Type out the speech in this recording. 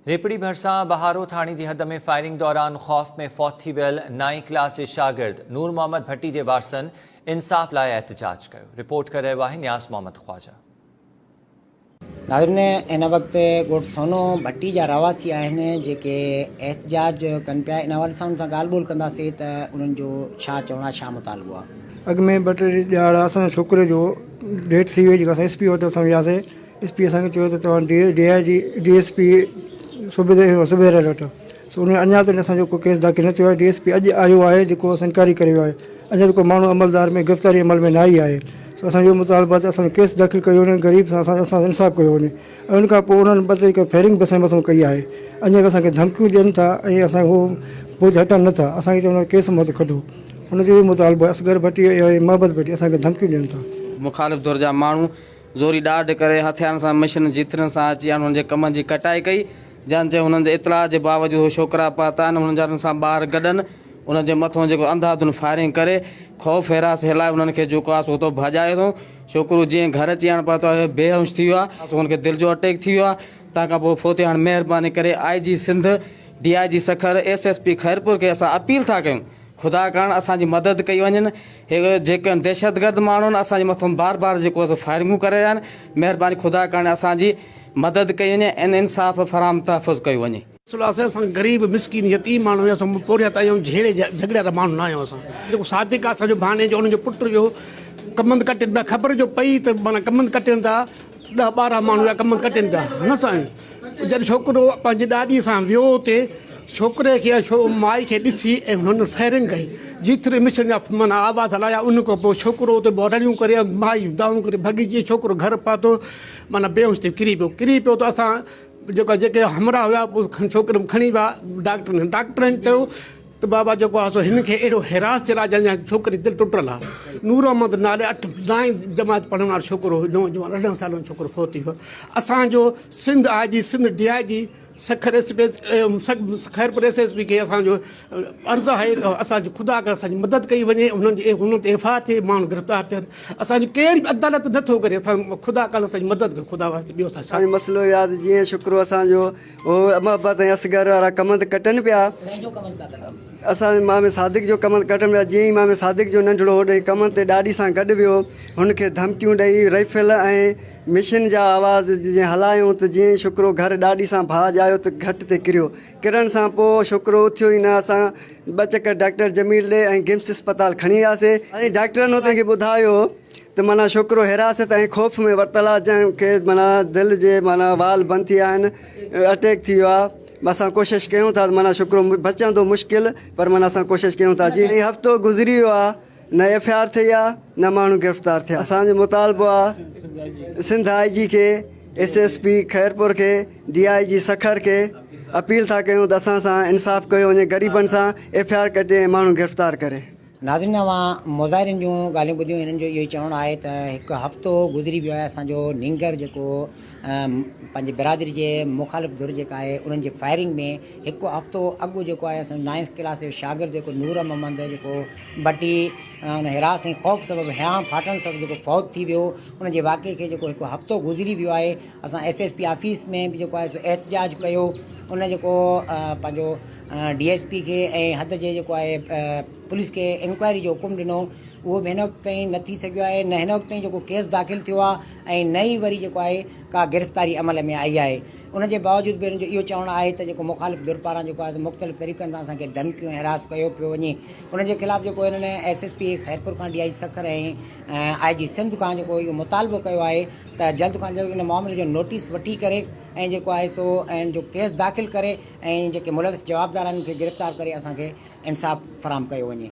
ريپڙي ڀرسان بهارو ٿاڻي جي حد ۾ فائرنگ دوران خوف ۾ فوت ٿي ويل نائين ڪلاس جي شاگرد نور محمد ڀٽي جي وارثن انصاف لاء احتجاج ڪيو. رپورٽ ڪري رهيو آهي نياز محمد خواجه. ناظرين هن وقت ڳوٺ سونو ڀٽي جا رهواسي آهن جيڪي احتجاج ڪن پيا ان حوالي سان انهن سان ڳالهه ٻولهه ڪنداسين ته انهن جو ڇا چوڻ آهي ڇا مطالبو آهي. اڳ ۾ ٻه ٽي ڏهاڙا اسان جي ڇوڪري جو ڊيٿ ٿي وئي جيڪا اسان ايس پي وٽ اسان وياسي ايس پي اسان کي چيو ته توهان D I G D S P صوبيدار وٽ سو ان اڃا تائين اسان جو ڪو ڪيس داخل نه ٿيو آهي ڊي ايس پي اڄ آيو آهي جيڪو اسان انڪوائري ڪري ويو آهي اڃا ته ڪو ماڻهو عملدار ۾ گرفتاري عمل ۾ نه آئي آهي سو اسان جو مطالبو آهي ته اسان جو ڪيس داخل ڪيو وڃي غريب سان اسان سان انصاف ڪيو وڃي ۽ ان کان پوء انهن ٻه ٽي فائرنگ به اسان جي مٿان ڪئي آهي اڃا به اسان کي ڌمڪيون ڏين ٿا ۽ اسان هو پوء هٽن نه ٿا اسان کي چون ٿا ڪيس مت ڪڍو ان جو به مطالبو آهي اصغر ڀٽي ۽ محبت ڀٽي اسان کي ڌمڪيون ڏين ٿا. مخالف ڌر جا ماڻهو زوري ڏاڍ ڪري هٿيارن سان مشن جيترن سان اچي انهن جي ڪمن جي ڪٽائي ڪئي جن جي هنن جي اطلاع جي باوجود هو ڇوڪرا پهتا آهن هنن جا انهن سان ٻار گڏن انهن جي مٿون جيڪو انڌا ڌن فائرنگ ڪري خوف هراس هلائي انهن کي جيڪو آهي سو اتو ڀڄايو اٿئون ڇوڪرو جيئن گهر اچي هاڻ پهتو آهي بيهوش ٿي ويو آهي سو هن کي دل جو اٽيڪ ٿي ويو آهي تنهن کان پوء فوتي هاڻ مهرباني ڪري I G Sindh D I G Sukkur S S P Khairpur کي اسان اپيل ٿا ڪيون خدا ڪارڻ اسان جي مدد ڪئي وڃن هي جيڪي دهشتگرد ماڻهو آهن اسان جي مٿان بار بار جيڪو سو فائرنگون ڪري رهيا آهن مهرباني خدا ڪارڻ اسان جي مدد ڪئي وڃي ۽ انصاف فراهم تحفظ ڪيو وڃي. مسئلو آهي اسان غريب مسڪين يتيم ماڻهو آهيون اسان پورهيت آهيون جهيڙي جهڳڙي وارا ماڻهو نه آهيون اسان جيڪو صادق آهي اسان جو ڀاڻيجو ان جو پٽ جو ڪمند ڪٽين پيا خبر جو پئي ته معنيٰ ڪمند ڪٽين ٿا ڏهه ٻارهن ماڻهو ويا ڪمند ڪٽين پيا نه سائين جڏهن ڇوڪرو پنهنجي ڏاڏي سان ويو اتي ڇوڪري کي ۽ مائي کي ڏسي ۽ هنن فائرنگ ڪئي جيتري مشن جا معنيٰ آواز هلايا ان کان پوء ڇوڪرو اتي رڙيون ڪري ۽ مائي دانهون ڪري ڀڳي جيئن ڇوڪرو گهر پهتو معنيٰ بيهوش ٿي ڪري پيو ڪري پيو ته اسان جيڪا جيڪي همراهه هيا ڇوڪري کڻي ويا ڊاڪٽرن ڊاڪٽرن چيو ته بابا جيڪو آهي سو هن کي اهڙو هراس ٿيل آهي جنهن جا ڇوڪري دل ٽٽل آهي. نور احمد نالي اٺ نائين جماعت پڙهڻ وارو ڇوڪرو هو نوجوان 18 سالن جو ڇوڪرو فوت ٿي ويو. اسان جو Sindh I G Sindh D I G Sukkur S P Khairpur S S P کي اسان جو عرض آهي ته اسان جي خدا ڪري اسان جي مدد ڪئي وڃي انهن جي انهن تي ايف I R ٿئي ماڻهو گرفتار ٿين اسان جي ڪير به عدالت نٿو ڪري اسان خدا ڪري اسان جي مدد ڪيو خدا واسطي ٻيو اسان ڇا مسئلو اهو آهي ته جيئن شڪر اسان جو هو محبت ۽ اصغر وارا ڪمند ڪٽن پيا. اسان جي مامي صادق جو ڪمند ڪٽن پيا. جيئن ئي مامي صادق جو ننڍڙو هوڏي ڪمند تي ڏاڏي سان گڏ ويو، هن کي ڌمڪيون ڏئي رائفل ۽ مشين جا آواز جيئن هلايائون ته جيئن ئي شڪرو گهر ڏاڏي سان ڀاڄ آيو ته گهٽ تي ڪريو. ڪرڻ سان پوء شڪرو اٿيو ئي نه. اسان ٻه چڪر ڊاڪٽر جميل ڏي ۽ گمس اسپتال کڻي وياسي. ۽ ڊاڪٽرن هتي کي ٻڌايو ته معنيٰ ڇوڪرو حراست ۽ خوف ۾ ورتل آهي جنهن کي معنيٰ دل جي معنيٰ وال بند ٿي ويا آهن اٽيڪ ٿي ويو آهي اسان ڪوشش ڪيون ٿا ته معنيٰ ڇوڪرو بچندو مشڪل پر معنيٰ اسان ڪوشش ڪيون ٿا جي هفتو گذري ويو آهي نه ايف I R ٿي آهي نه ماڻهو گرفتار ٿيا اسان جو مطالبو آهي سنڌ آء جي کي ايس ايس پي خيرپور کي ڊي I جي سکر کي اپيل ٿا ڪيون ته اسان سان انصاف ڪيو وڃي غريبن سان ايف I R ڪٽي ۽ ماڻهو گرفتار ڪري. ناظرين اوهان مظاهرين جون ڳالهيون ٻڌيون هنن جو اهو ئي چوڻ آهي ته هڪ هفتو گذري ويو آهي اسان جو نينگر جيڪو پنهنجي برادري جي مخالف ڌر جيڪا آهي انهن جي فائرنگ ۾ هڪ هفتو اڳ جيڪو آهي اسان جو نائنٿ ڪلاس جو شاگرد جيڪو نور محمد جيڪو ڀٽي ان هراس ۽ خوف سبب هيانء ڦاٽڻ سبب جيڪو فوت ٿي ويو ان جي واقعي کي جيڪو هڪ هفتو گذري ويو آهي اسان ايس ايس پي آفيس ۾ به جيڪو آهي سو احتجاج ڪيو ان جيڪو پنهنجو ڊي ايس پي کي ۽ حد جي جيڪو آهي پوليس کي انڪوائري جو حڪم ڏنو اهو به هن وقت تائين نه ٿي سگهيو آهي نه هن وقت تائين جيڪو ڪيس داخل ٿيو آهي ۽ نه ئي وري جيڪو آهي ڪا گرفتاري عمل ۾ آئي آهي ان جي باوجود به هن جو اهو چوڻ آهي ته جيڪو مخالف ڌر پاران جيڪو آهي مختلف طريقن سان اسان کي ڌمڪيون ۽ هراس ڪيو پيو وڃي ان جي خلاف جيڪو هنن ايس ايس پي خيرپور کان ڊي I جي سکر ۽ آء جي سنڌ کان جيڪو اهو مطالبو ڪيو آهي ته جلد کان جلد ان معاملي جو نوٽيس وٺي ڪري ۽ جيڪو آهي سو ان جو ڪيس داخل ڪري ۽ جيڪي ملوث جوابدار آهن ان کي گرفتار ڪري اسان کي انصاف فراهم ڪيو وڃي.